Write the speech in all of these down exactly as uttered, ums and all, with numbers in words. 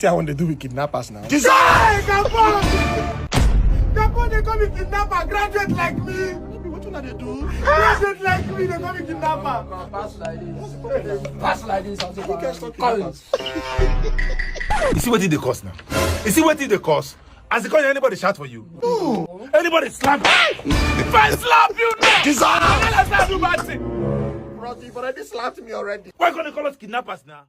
See, I want to do with kidnappers now. Jesus! Hey, Gabon! Gabon, they call me kidnapper. Graduate like me. What you gonna do? Graduate like me, they call me kidnapper. Pass like this. Pass like this. As you guys talk about. You see what did they cause now? You see what did they cause? As they call you, anybody shout for you? No. Anybody slap? If I slap you now, Jesus! I'm gonna slap you bad thing. Bros, you've already slapped me already. Why gonna call us kidnappers now?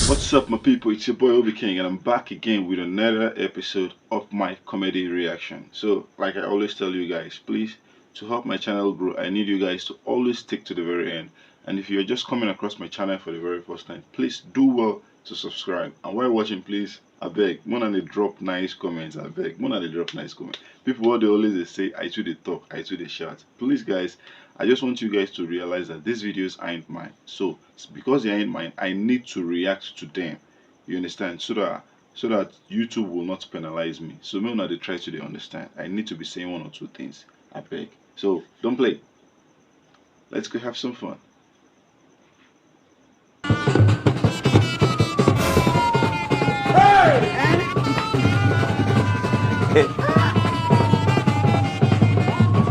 What's up, my people? It's your boy Obi King, and I'm back again with another episode of my comedy reaction. So, like I always tell you guys, please, to help my channel grow, I need you guys to always stick to the very end. And if you're just coming across my channel for the very first time, please do well to subscribe. And while watching, please, I beg, when they drop nice comments, I beg, when they drop nice comments. People, what they always they say, I too they talk, I too they shout. Please, guys, I just want you guys to realize that these videos aren't mine. So, s-, because they aren't mine, I need to react to them. You understand? So that, so that YouTube will not penalize me. So, me una dey try to dey understand. I need to be saying one or two things. I beg. So, don't play. Let's go have some fun.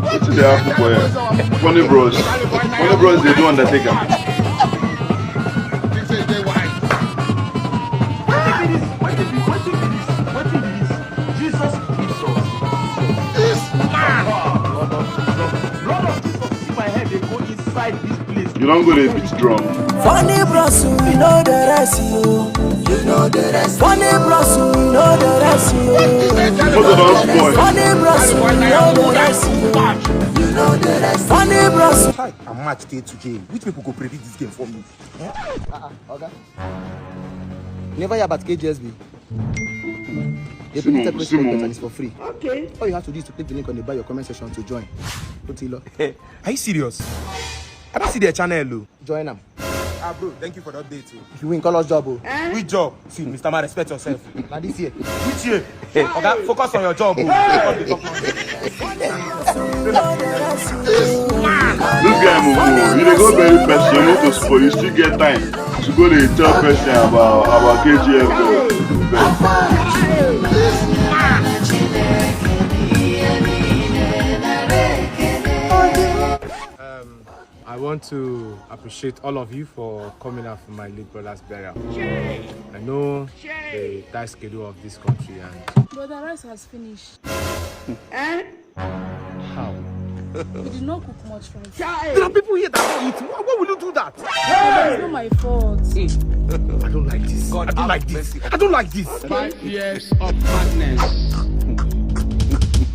Wetin dey happen for here? Funny bros. Funny bros dey do undertaker. Wetin be this? Wetin be, wetin be this? Wetin be this? Jesus, Jesus, Jesus. This man! Blood of Jesus. Blood of Jesus. See my head, they go inside this place. You don't go dey beat drum. Funny bros, you know the rest, you. You know the rest. Funny bros, you know the rest, you. Motor don spoil. Funny bros, you know the rest, you. You know the rest. Funny bros. Hi, I'm match day today. Which people go predict this game for me? Uh-uh, Oga. Never hear about K G S B. They Simon, predict Simon. And it's for free. Okay. All you have to do is to click the link on the bio comment section to join. Otilo. Are you serious? I don't see their channel, though. Join them. Ah, bro, thank you for the update, too. If you win, call us job, oh. Eh? Which job? See, Mister Man, respect yourself. Now this year. Which year? Oga, focus on your job, oh. This guy, Mumu, you dey go very person, you no go spoil, you still get time to go dey tell person about, about K G F. Um, I want to appreciate all of you for coming out for my late brother's burial. I know the tight schedule of this country and Brother, rice has finished. Eh? How? We did not cook much rice. There are people here that don't eat. Why, why will you do that? It's not my fault. I don't like this. I don't like this. I don't like this. Five years of madness.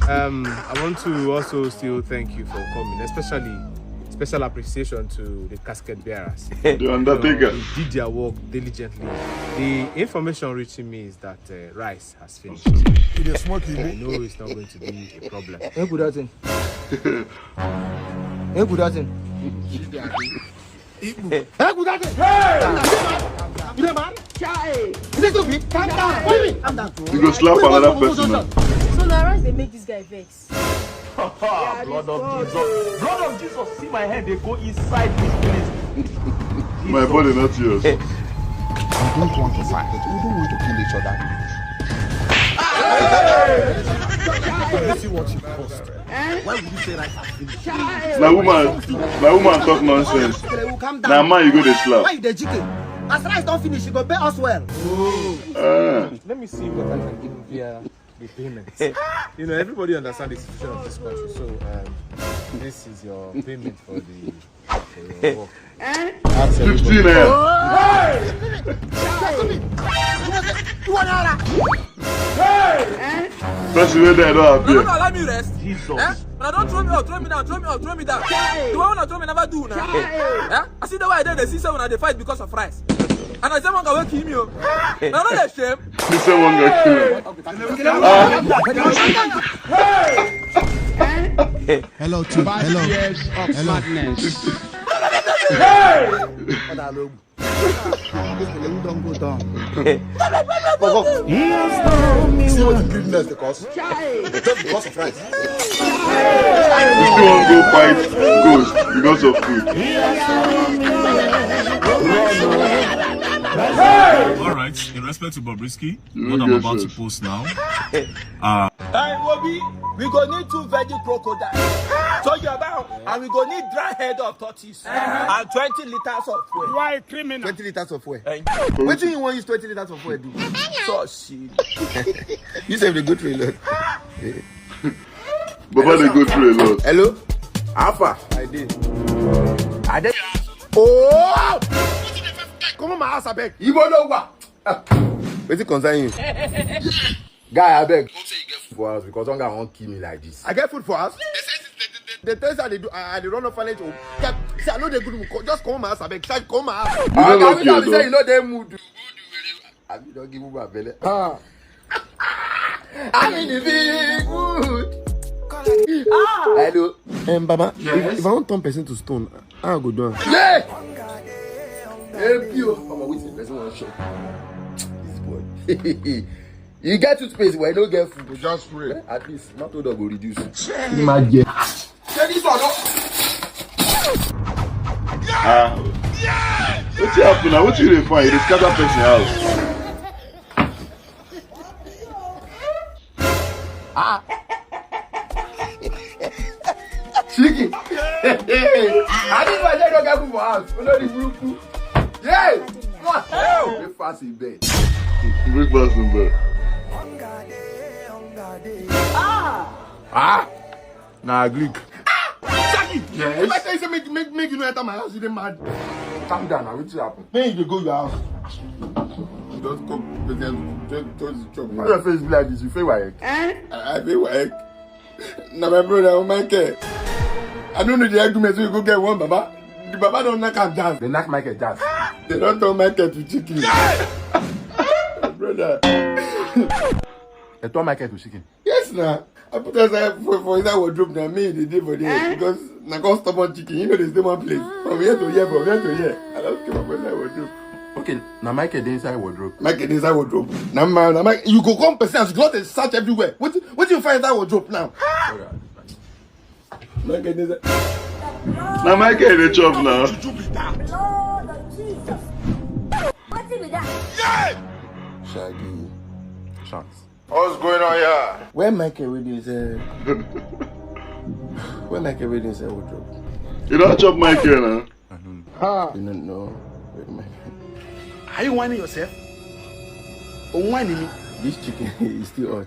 Um, I want to also still thank you for coming, especially special appreciation to the casket bearers. The undertaker. You know, they did their work diligently. The information reaching me is that, uh, rice has finished. You dey smoke, you. I know it's not going to be a problem. Hey, good thing. Hey, good thing. Hey, good thing. Hey! You dey mad? Chai! Is this stupid? Calm down. Calm down. You go slap another person now. So na rice dey make this guy vex. Blood of Jesus. Blood of Jesus. See my head, they go inside this place. My body, not yours. We don't want to fight. We don't want to kill each other. This is what you cost. Why would you say rice has finished? My woman, my woman talk nonsense. Calm down. Now, man, you go dey slap. Why you dey jiking? As rice don't finish, you go pay us well. Ah. Let me see what I can give you via the payment. You know, everybody understands the situation of this country, so, um, this is your payment for the, for your work. Ask everybody. Fifteen naira. Person wey die don appear. Una no allow me rest. Jesus. Eh? Una don throw me up, throw me down, throw me up, throw me down. The one una throw me never do now. Eh? I see the way I dey, they see say una dey fight because of rice. And I say one guy wey kill me o. Una no dey shame. This one guy kill him. Hello, team. Hello. Five years of madness. This belle don go down. See what the greediness dey cause. Just because of rice. If you wan go fight ghost because of food. All right, in respect to Bobrisky, You what no I'm get about to sense. Post now. Uh, Hey, Obi, we go need two virgin crocodiles. So you're bound, and we go need dry head of tortoise and twenty liters of fuel. You are a criminal. Twenty liters of fuel. Hey. Wetin you wan use twenty liters of fuel do? So shit. You sef dey go through a lot. Baba dey go through a lot. Hello? Alpha. I dey. I dey. Oh! Come on, my house, abeg. Ibo ló wà? Ah, wetin concern you? Guy, abeg. Hope say you get food for house because hunger wan kill me like this. I get food for house? They tell you say I dey do, I I dey run orphanage home. Guy, say I no dey good mood. Co- Just come on my house, abeg. Say come on my house. You no lucky, Guy, say though. You no dey mood. Abi you don give woman belle? Ah. I'm in the big mood. Hello. Um, Baba, if, if I wan turn person to stone, how I go do am? Yeah! Help you. Omo, wetin person wan chop? This boy. You get toothpaste, but you no get food. You just pray. At least, matter go reduce. Imagine. Say this one, no. Ah. Wetin happen now? Wetin you dey find? You dey scatter person house. Ah. Chicken. I think my leg don get food for house. Olórí burúkú. Yes. Breakfast in bed. Breakfast in bed. Ah. Na Greek. Shaggy! Yes? If I tell you say make, make, make you no enter my house, you dey mad. Calm down now, wetin happen? Make you dey go your house. Just come, just, just, just chop. Why your face be like this? You fail WAEC? Eh? I, I fail WAEC. Na my brother, Michael. I no know the argument wey you go get one baba. The baba don knack am down. They knack Michael down. They don turn Michael to chicken. My brother. They turn Michael to chicken. Yes, na. I put inside for, for inside wardrobe na me dey dey for there because na come stubborn chicken. You know they stay one place. From here to here, from here to here. I don't keep up inside wardrobe. Okay, na Michael dey inside wardrobe. Michael dey inside wardrobe. Na my, na my, you go come person as you go dey search everywhere. What, what you find inside wardrobe now? Michael dey inside. Na Michael dey chop now. Blood of Jesus. Wetin be that? Shaggy. Chance. What's going on here? Where Michael wey dey inside? Where Michael wey dey inside wardrobe? You don chop Michael now. You no know. Where Michael? Are you whining yourself? Oh, whining me. This chicken is still hot.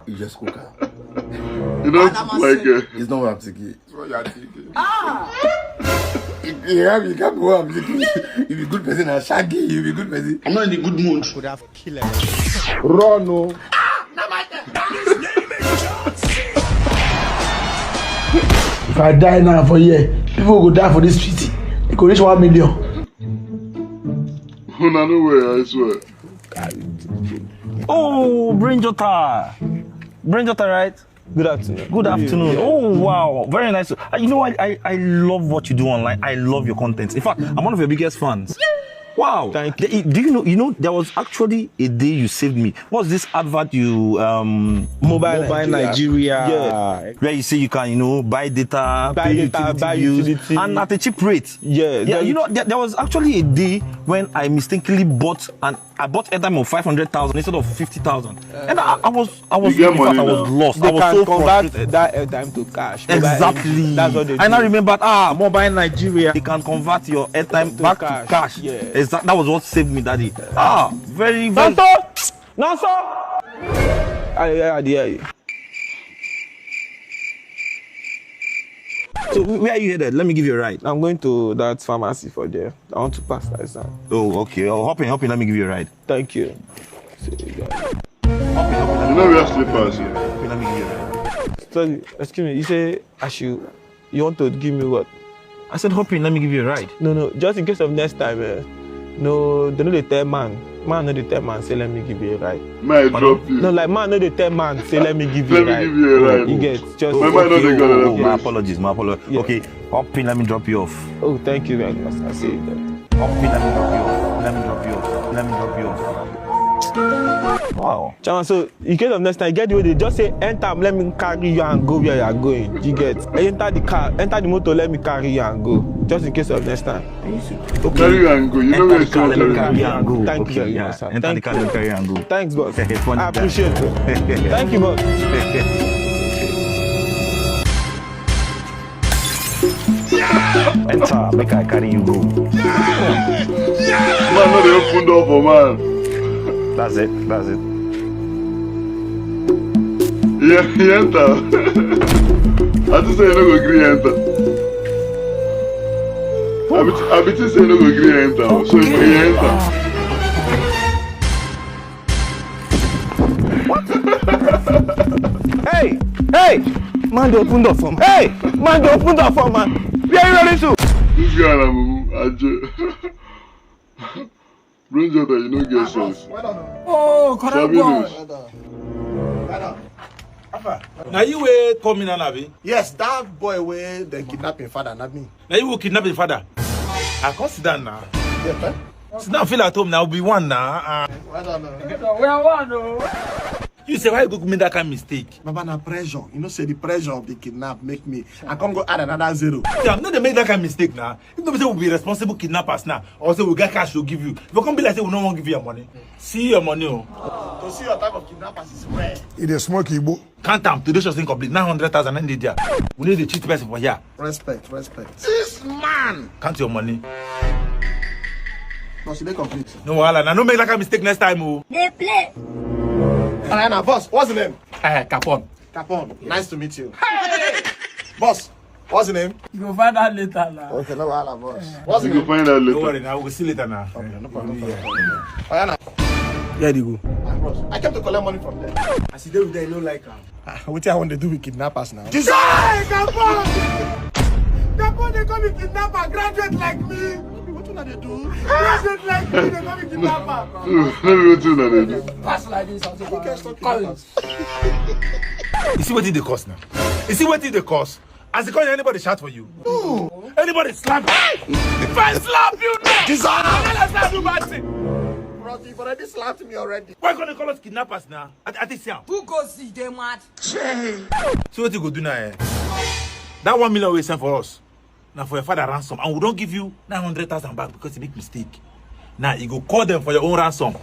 You just cook am. You don cook Michael. It's not what I'm thinking. That's what you are thinking. You have, you can't be what I'm thinking. You be good person and Shaggy, you be good person. I'm not in a good mood. Run o. If I die now for here, people go die for this city. It go reach one million. Una no way, I swear. Oh, Brain Jotter. Brain Jotter, right? Good afternoon. Good afternoon. Oh, wow. Very nice. Uh, You know, I, I, I love what you do online. I love your content. In fact, I'm one of your biggest fans. Wow. Thank you. Do you know, you know, there was actually a day you saved me. What's this advert you, um, Mobile Mobile Nigeria. Nigeria. Yeah. Where you say you can, you know, buy data, buy pay data, utility buy bills, utility. And at a cheap rate. Yeah. Yeah, you know, there, there was actually a day when I mistakenly bought an I bought airtime of five hundred thousand instead of fifty thousand. And I, I was, I was, You get in fact, money I was now. lost. They I was can so convert frustrated. That airtime to cash. Mobile Exactly. M T N. That's what they And do. I remember, ah, Mobile Nigeria. They can convert your airtime To back cash. To cash. Yeah. Exactly. That was what saved me that day. Ah, very, very. Naso! Naso! I, I, I, I, So wh- where are you headed? Let me give you a ride. I'm going to that pharmacy for there. I want to pass that exam. Oh, okay. Oh, hop in, hop in. Let me give you a ride. Thank you. You know we have slippers here. Hop in, let me give you a ride. Sorry, excuse me. You say I should. You want to give me what? I said, hop in. Let me give you a ride. No, no. Just in case of next time. Eh, no, they no dey tell man. Man no dey tell man. Say let me give you a ride. May I drop you? No, like man no dey tell man. Say let me give you Let a me ride. give you a ride. You get just. My mind no dey go Oh, that oh, my place. Apologies. My apologies. Yeah. Okay, hop in. Let me drop you off. Oh, thank you very much. I see you there. Let me drop you off. Let me drop you off. Let me drop you off. Wow. Chairman, so in case of next time, you get the way they just say, "Enter, let me carry you and go where you are going." You get? Enter the car, enter the motor, let me carry you and go. Just in case of next time. Carry you and go. You know where it's going to. Carry you and go. Thank you very much, sir. Enter the car, let me carry you and go. Thanks, boss. I appreciate it. Thank you, boss. Enter, make I carry you go. Man, no dey open door for man. That's it. That's it. Yeah, he enter. I just say he no go gree enter. I be, I be think say he no go gree enter. So he enter. Hey! Hey! Man, they open door for man. Hey! Man, they open door for man. Where you running to? This guy na mumu, Ajo. Brain Jotter, you no get sense. Oh, correct boy. Sabi this. Well done. Well done. Now you wait come in, Anabi. Yes, that boy wey they kidnap him father, not me. Now you will kidnap him father. I come sit down now. Yes, sir. Sit down, feel at home now. Be one now. Uh, Well done, oh. We are one, oh. You say, "Why you go make that kind of mistake?" Baba, na pressure. You know, say the pressure of the kidnap make me. I can't go add another zero. Yeah, I'm not dey make that kind of mistake now. If nobody say we be responsible kidnappers now, or say we get cash to give you. If you come be like say we no wan give you your money, see your money, oh. To see your type of kidnappers is rare. E dey smoke Igbo. Count am, today show say complete nine hundred thousand in there. We need to cheat person for here. Respect, respect. This man. Count your money. No, she dey complete. No wahala. Now no make that kind of mistake next time, oh. They play. Alright, now, boss, what's the name? Eh, Capone. Capone, nice to meet you. Boss, what's the name? You go find out later now. Okay, no wahala, boss. What's the name? You go find out later. Don't worry now, we'll see later now. Okay, no problem, no problem. Yeah. Oh, yeah, now. Where they go? Ah, bros, I came to collect money from them. As you dey with them, you no like am. Ah, wetin I want to do with kidnappers now? Jesus! Hey, Capone! Capone, they call me kidnapper, graduate like me. Wetin una dey do? Graduate like me, they call me kidnapper. No be wetin una dey do. Pass like this, I say, come. You see wetin dey cause now? You see wetin dey cause? As you call, anybody shout for you? No. Anybody slap? If I slap you now, Jesus! I never slap you bad thing. Bros, you've already slapped me already. Why gonna call us kidnappers now? I, I think see am. Who go see them mad? So what you go do now, eh? That one million we send for us. Now for your father ransom, and we don't give you nine hundred thousand back because you make mistake. Now you go call them for your own ransom.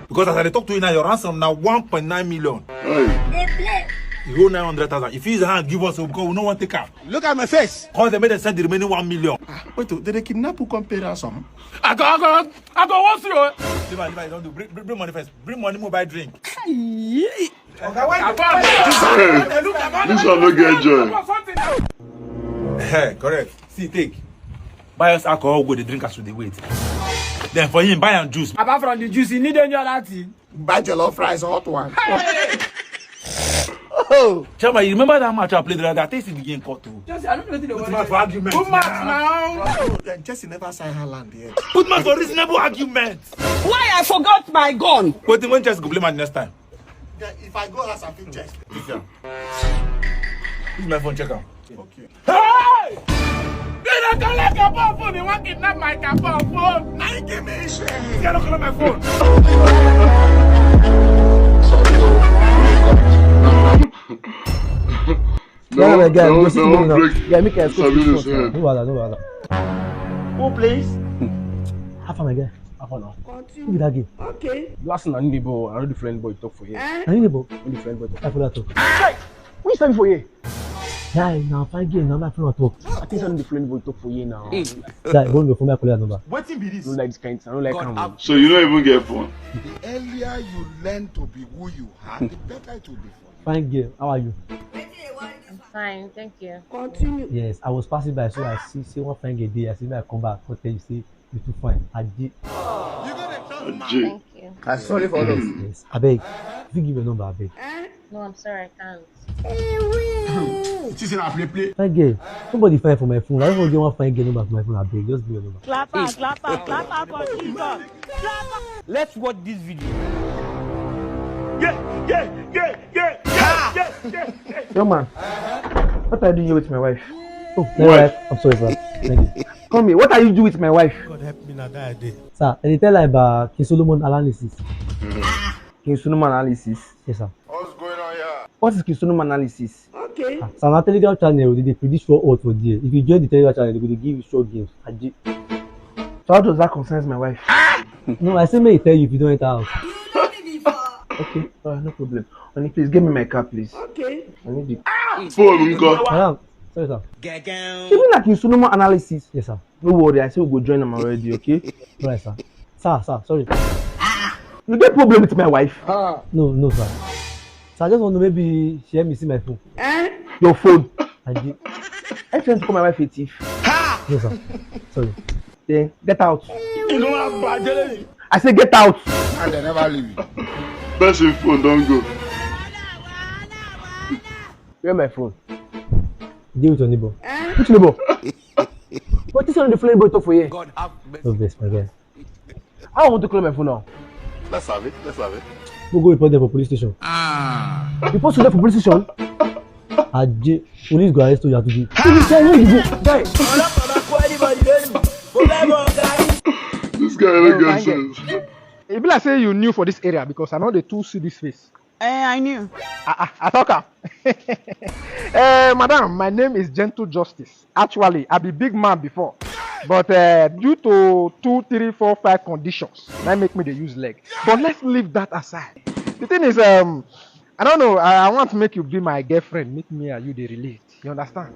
Because as I dey talk to you now, your ransom now one point nine million. Hey. They play. You owe nine hundred thousand. If you use your hand, give us, oh, because we no want take am. Look at my face. Call them, make them send the remaining one million. Ah, wait, oh, did they kidnap who come pay ransom? I go, I go, I go, what's your? Leave am, leave am, don't do. Bring, bring, bring money first. Bring money, mobile drink. Hey, this one no get joy. Hey, correct. See, take. Buy us alcohol, go dey drink as we dey wait. Then for him, buy am juice. Apart from the juice, you need any other thing? Buy jollof rice, hot one. Oh, Chama, you remember that match I played the other day? I think it's the game cut too. Jesse, I don't know wetin dey worry you. Put mouth for argument. Put mouth now. Bro, then Jesse never sign Haaland yet. Put mouth for reasonable argument. Why I forgot my gun? Wait, when Jesse go play match next time? Then if I go house, I fit Jesse. This one. Use my phone, check am. Okay. Hey! You don't collect your phone, phone. You want kidnap my phone? Now you give me shit. You don't collect my phone. No, no, guy, no, go see no, me now. Break. Yeah, make I escort you. No wahala, no wahala. Who plays? How far, my guy? How far now? Who be that game? Okay. Last night, neighbor, I know the friend boy talk for here. Eh? I know the boy. When the friend boy talk. I forgot to. Hey! Which time for here? Guy, now fine game, now my friend talk. I think I know the friend boy talk for here now. Guy, go on your phone, I collect number. Wetin be this? I don't like this kind of thing. I don't like am. So you don't even get phone? The earlier you learn to be who you are, the better it will be for you. Fine girl, how are you? I'm fine, thank you. Continue. Yes, I was passing by, so I see, see one fine girl there. I see, I come back, come tell you, say you too fine. I did. You got a chance, man. Thank you. I'm sorry for this. Yes, abeg, if you give your number, abeg. Eh? No, I'm sorry, I can't. She said I play play. Fine girl, somebody fine for my phone. I don't get one fine girl number for my phone, abeg. Just give your number. Clap am, clap am, clap am for Jesus. Clap am. Let's watch this video. Yeah, yeah, yeah, yeah, yeah, yeah, yeah, yeah. Young man, what are you doing here with my wife? Oh, my wife. I'm sorry, sir. Thank you. Come here. What are you doing with my wife? God help me. Na that day. Sir, I dey tell her about King Solomon analysis. King Solomon analysis. Yes, sir. What's going on here? What is King Solomon analysis? Okay. Ah, sir, na Telegram channel, they dey predict sure odds for there. If you join the Telegram channel, they go dey give you sure games. Aje. So how does that concern my wife? No, I say make I tell you if you don't enter house. Okay, all right, no problem. Honey, please give me my car, please. Okay. I need it. Phone nko? Madam, sorry, sir. Even like King Solomon analysis. Yes, sir. No worry, I say we go join them already, okay? All right, sir. Sir, sir, sorry. You get problem with my wife? No, no, sir. So I just want to maybe share me see my phone. Eh? Your phone? I did. Are you trying to call my wife a thief? No, sir. Sorry. Then get out. You know how bad they be. I say get out. And they never leave you. Person phone don't go. Where my phone? Deal with your neighbor. Which neighbor? But this one the phone neighbor talk for here. God have mercy. No vex, my guy. I want to call my phone now. Let's have it. Let's have it. We go report them for police station. Ah. Report them for police station. Aje, police go arrest you today. Police say where you go? Guy. This guy don't get sense. E be like say you new for this area because I know the two see this face. Eh, I knew. I, I, I talk am. Eh, madam, my name is Gentle Justice. Actually, I be big man before, but uh, due to two, three, four, five conditions, that make me dey use leg. But let's leave that aside. The thing is, um, I don't know. I, I want to make you be my girlfriend. Make me and you dey relate. You understand?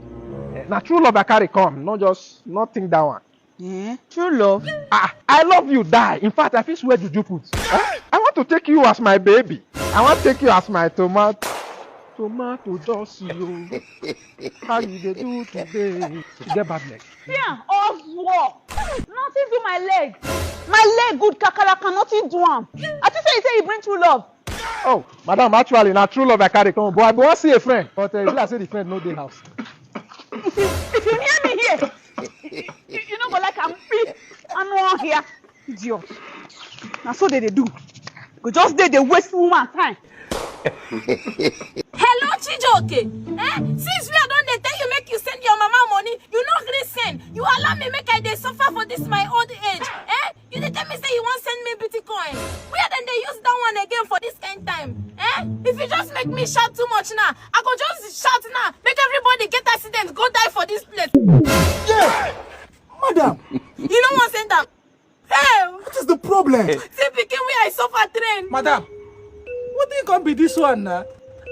Eh, na true love I carry come, not just not think that one. Eh? True love? Ah, I love you, die. In fact, I feel swear juju put. Eh? I want to take you as my baby. I want to take you as my tomato. Tomato just you. How you dey do today? You get bad leg. Yeah, all war. Nothing do my leg. My leg good kakaraka, nothing do am. I just say you say you bring true love. Oh, madam, actually, na true love I carry come, but I be wan see a friend. But uh, e be like say the friend no dey house. If you if you hear me here, you, you no go like am. I no wan hear. Idiot. Na so they dey do. Go just dey dey waste woman time. Hello, Chijoke. Eh? Since we are don dey tell you make you send your mama money, you no gree send. You allow me make I dey suffer for this my old age. Eh? You dey tell me say you wan send me Bitcoin. Where dem dey use that one again for this kind time? Eh? If you just make me shout too much now, I go just shout now. Make everybody get accident, go die for this place. Yeah! Madam! You no wan send am? Hey! What is the problem? See pikin wey I suffer train. Madam, what thing come be this one now?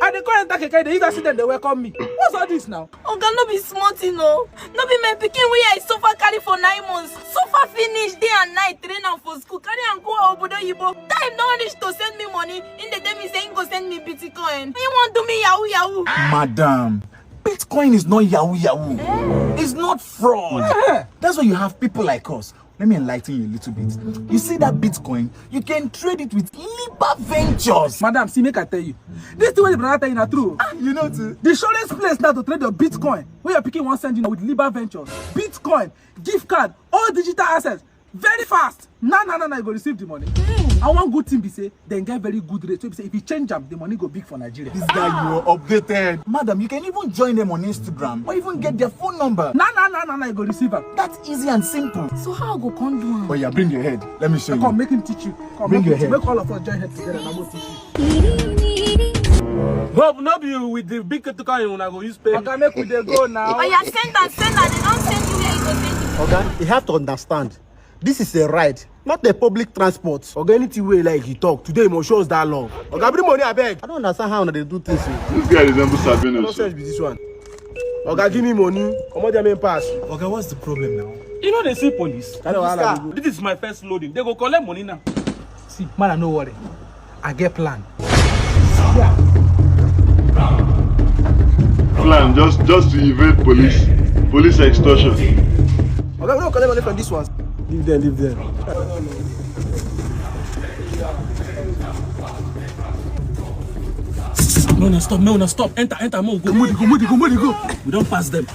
I dey come enter keke, dey use accident dey welcome me. What's all this now? Oga, no be small thing o. No be my pikin wey I suffer carry for nine months. Suffer finish day and night, train am for school, carry am go obodo oyibo. Time don reach to send me money. Im dey tell me say im go send me Bitcoin. Im wan do me yahoo yahoo. Madam, Bitcoin is not yahoo yahoo. It's not fraud. Eh. That's why you have people like us. Let me enlighten you a little bit. You see that Bitcoin? You can trade it with Liba Ventures. Madam, see, make I tell you. This thing wey the brother tell you na true. Ah, you know too. The surest place now to trade your Bitcoin, wey your pikin wan send you na with Liba Ventures. Bitcoin, gift card, all digital assets, very fast. Na na na na, you go receive the money. And one good thing be say, dem get very good rate. So be say if you change am, the money go big for Nigeria. This guy, you are updated. Madam, you can even join them on Instagram or even get their phone number. Na na na na na, you go receive am. That's easy and simple. So how I go come do am? Oh yeah, bring your head. Let me show you. Come, make him teach you. Come, bring your head. Make all of us join head together and I go teach you. Hope no be with the big Bitcoin una go use pay. Oga, make we dey go now. Oya, send am, send am. Dem don send you where you go send it. Oga, you have to understand. This is a ride, not a public transport. Oga, anything wey you like, you talk. Today, you must show us that love. Oga, bring money, abeg. I don't understand how una dey do things o. This guy resembles Sabinus. What nonsense be this one? Oga, give me money. Comot there, make I pass. Oga, what's the problem now? You no dey see police? Carry wahala dey go. This is my first loading. Dem go collect money now. See, man, I no worry. I get plan. Plan just just to evade police, police extortion. Oga, we no collect money from this one. Leave them, leave them. No, no, stop, no, no, stop. Enter, enter, make we go. Make we dey go, make we dey go, make we dey go. We don pass them.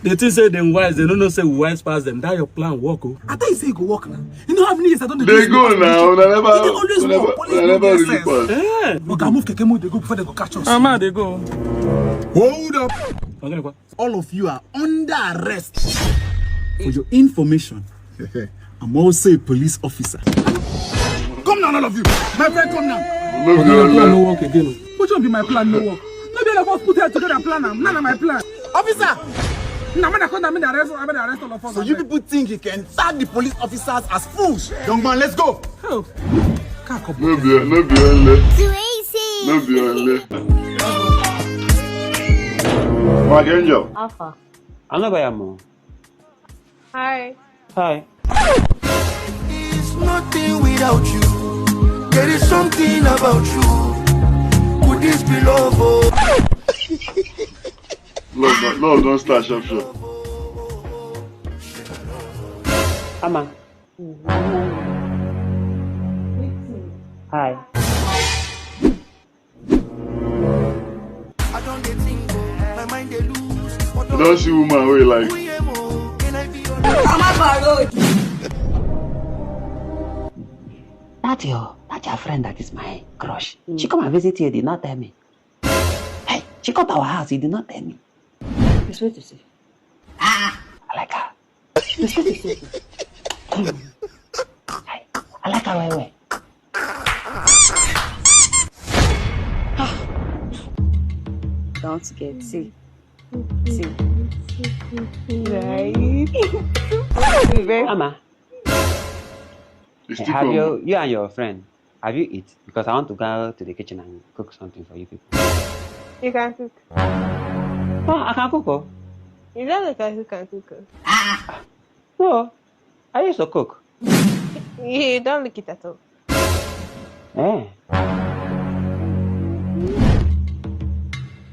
Dem think say dem wise, dem no know say we wise pass dem. That your plan work o. I thought you say e go work now. You know how many years I don dey do this. Dem go now, una never, e dey always work. Police no get sense. Eh. Oga, move keke, make we dey go before dem go catch us. Mama, dey go. Hold up. Oga, dey go. All of you are under arrest. For your information, I'm also a police officer. Come down, all of you. My friend, come down. No be your plan no work again. Which one be my plan no work? No be like us put head together plan am. None of my plan. Officer! Na man that come down, me dey arrest, me dey arrest all of us. So you people think you can tag the police officers as fools? Young man, let's go. Oh. Can't come. No be, no be only. Too easy. No be only. My angel. Alpha. I no buy am o. Hi. Hi. It's nothing without you. There is something about you. Could this be love? Oh? Love, don- love don start sharp sharp. Ama. Hi. I don dey think, oh, my mind dey lose. You don see woman wey you like. That your, that your friend that is my crush. She come and visit you, did not tell me. Hey, she come to our house, you did not tell me. Respect yourself. I like her. Respect yourself. Hey, I like her well well. Don't get, see. See. Right. Ama, It's still have come. You, you and your friend, have you eat? Because I want to go to the kitchen and cook something for you people. You can cook. Oh, I can cook, oh. You don't look like you can cook, oh. No, I used to cook. You don't look it at all. Eh.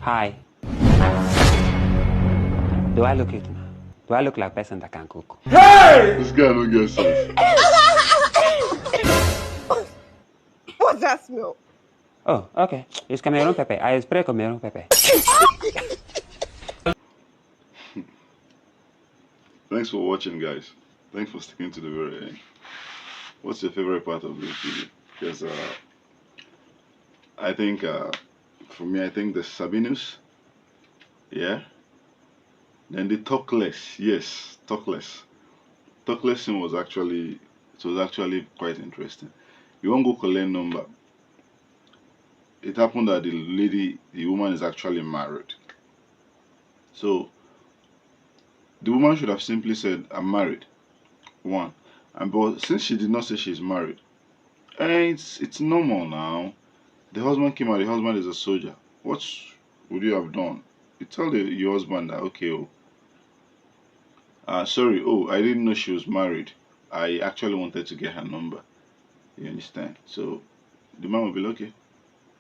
Hi. Do I look it now? Do I look like person that can cook? This guy no get sense. What's that smell? Oh, okay. It's Cameroon pepper. I spray Cameroon pepper. Thanks for watching, guys. Thanks for sticking to the very end. What's your favorite part of this video? Because uh, I think uh, for me, I think the Sabinus, yeah. Then the Talkless, yes, Talkless. Talkless thing was actually, it was actually quite interesting. You won't go collect number. It happened that the lady, the woman is actually married. So the woman should have simply said, "I'm married." One. And but since she did not say she's married, eh, it's it's normal now. The husband came out, the husband is a soldier. What would you have done? You tell the, your husband that, "Okay, oh, uh, sorry, oh, I didn't know she was married. I actually wanted to get her number." You understand? So the man will be like, "Okay,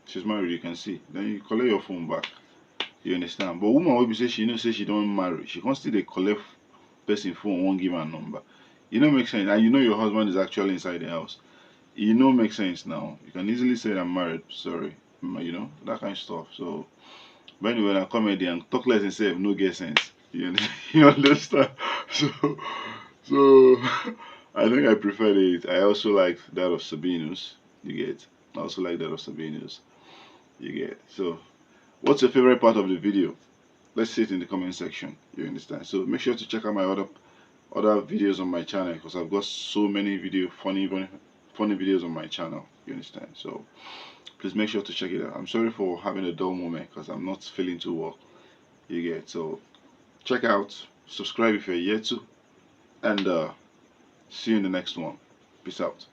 she's married, you can see." Then you collect your phone back. You understand? But woman will be say she know say she don't marry. She can't still dey collect person phone, won't give her number. You know make sense. And you know your husband is actually inside the house. You know make sense now. You can easily say, "I'm married, sorry." Mm, you know, that kind of stuff. So, but anyway, na comedy and Talkless himself no get sense. You, you understand? So, so I think I prefer it. I also like that of Sabinus. You get? I also like that of Sabinus. You get? So, what's your favorite part of the video? Let's see it in the comment section. You understand? So make sure to check out my other other videos on my channel, because I've got so many video, funny, funny, funny videos on my channel. You understand? So please make sure to check it out. I'm sorry for having a dull moment because I'm not feeling too well. You get? So check out, subscribe if you're yet to, and uh, see you in the next one. Peace out.